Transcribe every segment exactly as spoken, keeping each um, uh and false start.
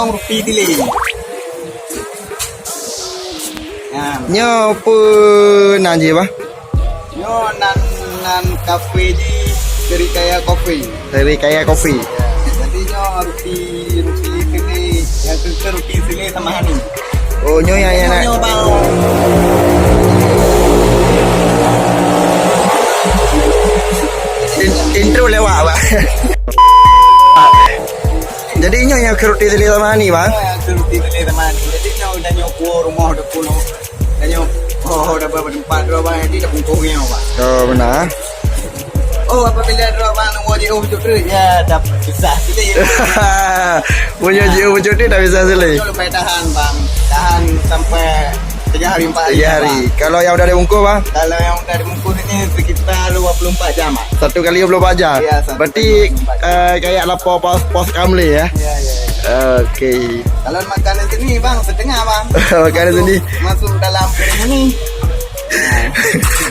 Ruti Tile. Nah, nyoe peue nan jih, bah? Nyoe nan, nan kafe jih, Srikaya Coffee. Srikaya Coffee. Ya, jadi nyoe ruti, ruti Tile, nyang keu ruti Tile sama hani. Oh, nyoe nyang, nyang nak. Nyoe, bang. In-, intro lewat, bang. Jadi nyoe nyang keu ruti Tile sama hani, bang. Nyoe nyang keu ruti Tile sama hani. Jadi nyoe udah nyoe kuah rumoh udah penuh. Tanyoe, oh, dah berapa tempat dua bang, jadi dah bungkong ni, bang. Oh, benar. Oh, apabila dua bang nunggu je, oh, cukup terus, ya, dah pisah sikit, ya. Punya je, oh, cukup terus, dah pisah sikit. Nyoe lepas tahan, bang. Tahan sampai tiga hari, empat hari, tiga hari, bang. Kalau yang udah dibungkus, bang? Kalau yang udah dibungkus ini sekitar dua puluh empat jam, bang. Satu kali dua puluh empat jam? Ya, satu kali dua puluh empat jam. Berarti, eh, kayak lapor pos, pos kamli, ya? Ya, ya, ya. Oke. Kalau makanan sini, bang, setengah, bang. Makanan sini. Masuk, masuk dalam piring ini.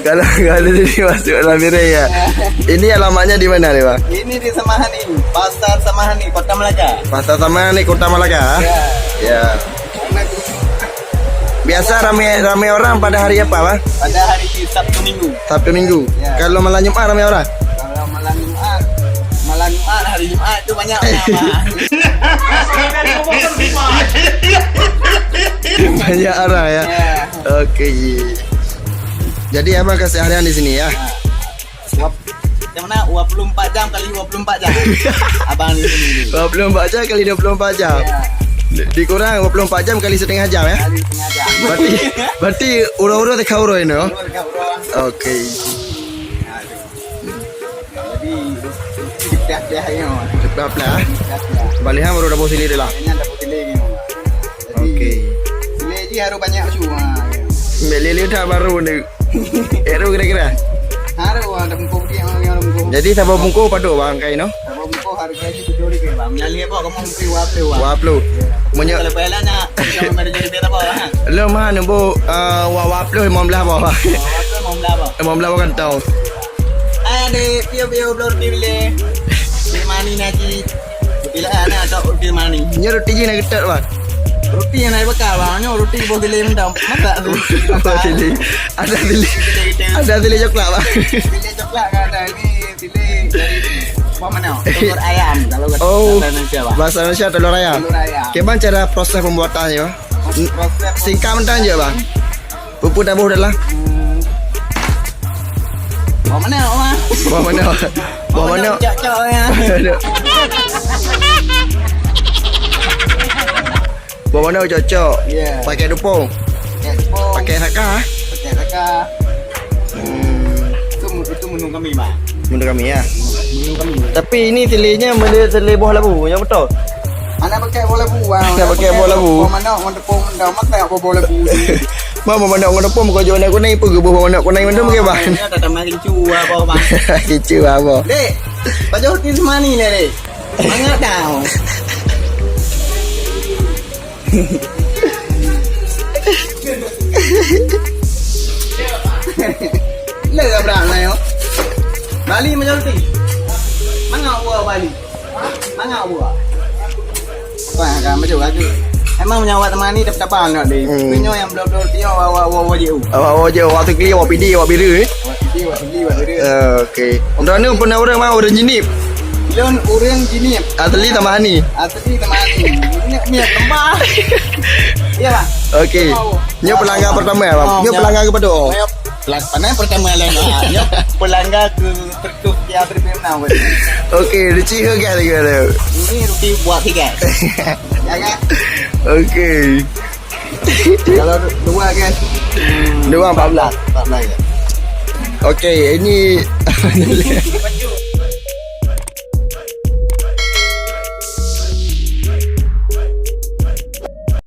Kalau makanan sini masuk dalam piring, ya. Ya. Ini alamatnya di mana ni, bang? Ini di Samahani, Pasar Samahani, Kota Melaka. Pasar Samahani, Kota Melaka? Ya. Ya. Biasa ramai, ramai orang pada hari apa, bang? Pada hari Sabtu Minggu. Sabtu Minggu. Ya. Kalau malam Jumat ramai orang? Kalau malam Jumat, malam Jumat, hari Jumat tu banyak orang, bang. Banyak orang, ya? Ya. Oke. Jadi, abang keseharian di sini, ya? Ya. Wap-, yang mana? Dua puluh empat jam kali dua puluh empat jam. Abang di sini. Dua puluh empat jam kali dua puluh empat jam. Ya. Di-, dikurang dua puluh empat jam kali setengah jam, ya? Kali setengah jam. Berarti, berarti urang-urang teuka urang ini, ya? Urang teuka urang. Oke. Nah, tu. Jadi, plah-plah, ya. Plah-plah, ah? Plah-plah. Balihan baru dapur sini dah lah. Ini dapur sini, ya. Jadi, oke. Sini je harus banyak su, ha, ya. Ambil lili dah baru ni. Eh, tu kira-kira? Harus, ada bungkus dia, orang, orang bungkus. Jadi, saboh bungkus padum, bang, kain, no? Saboh bungkus harga tujuh ribu, bang. Menyalih apa? Kamu mesti dua puluh, bang. Dua puluh. Meunyo- Kalau payah lah nak, kita memberi jadi biar apa, ha? Lo mah, nunggu, eh, wa-, dua puluh, lima belas apa, bang? Dua puluh, lima belas apa? Lima belas apa kantong? Hai, adik, piu-piu, bloe roti bile. Roti manis nak cit. Roti lah, anak, atau roti manis. Nyo roti jih nak getat, bang? Roti nyang nak bakar, bang. Nyo roti boh gile mantong. Masak tu. Boh gile. Ada gile. Gile, gile. Ada gile coklat, bang. Gile coklat kan ada. Ini gile dari buah mana? Telur ayam, kalau kata, oh, bahasa Indonesia, bang. Bahasa Indonesia telur ayam. Telur ayam. Oke, bang, cara proses pembuatannya, bang? Proses. Singkat mantong je, bang. Peue-peue taboh dalam? Hmm. Bawang manok, Mak. Bawang manok. Bawang manok. Bawang manok cocok, ya. Bawang manok cocok. Ya. Pakai tupông. Pakai tupông. Pakai saka. Pakai saka. Hmm. Itu, itu menu kami, Mak. Menu kami, ya? Menu kami. Tapi ini telurnya model telur buah labu, yang betul? Anak pakai bola buah. Anak pakai bola bu. Bola manok ngon tepung, dah masak apa bola bu. Mak, bola manok ngon tepung, kau jual anak kuning, apa geuboh bola manok kuning mandum ke, bang? Ya, tak tambah kencur apa, bang? Kencur apa? Dek, baju roti semani ni, dek. Mangat tau. Le gabrak na yo. Bali majoriti. Mangat buah Bali. Mangat buah. Wah, kan macam lagi. Emang meunyoe awak teumani dapat apa nak deh? Hmm. Tapi nyoe nyang bloe-bloe roti nyoe awak, awak, awak, awak jiu. Awak, awak jiu, awak tukli, awak pidi, awak biru, eh? Awak pidi, awak tukli, awak biru. Eh, okey. Droeneuh peue nan ureueng, bang, ureueng Jeunieb? Lôn ureueng Jeunieb. Asli Taman Hani. Asli Taman Hani. Miet, miet lembah. Iya, bang. Okey. Lembah. Nyoe pelanggan pertama, bang. Oh, nyoe pelanggan keupeuduek. Nyoe pelang-, pelang-, pertama laén, ah. Nyoe pelanggan ke tertutup ya, terpinang. Okey, lucu ke, guys, ke? Ini roti buat tiga. Ya, kan? Okey. Kalau dua, guys. Dua, empat belas. Empat belas, ya. Okey, ini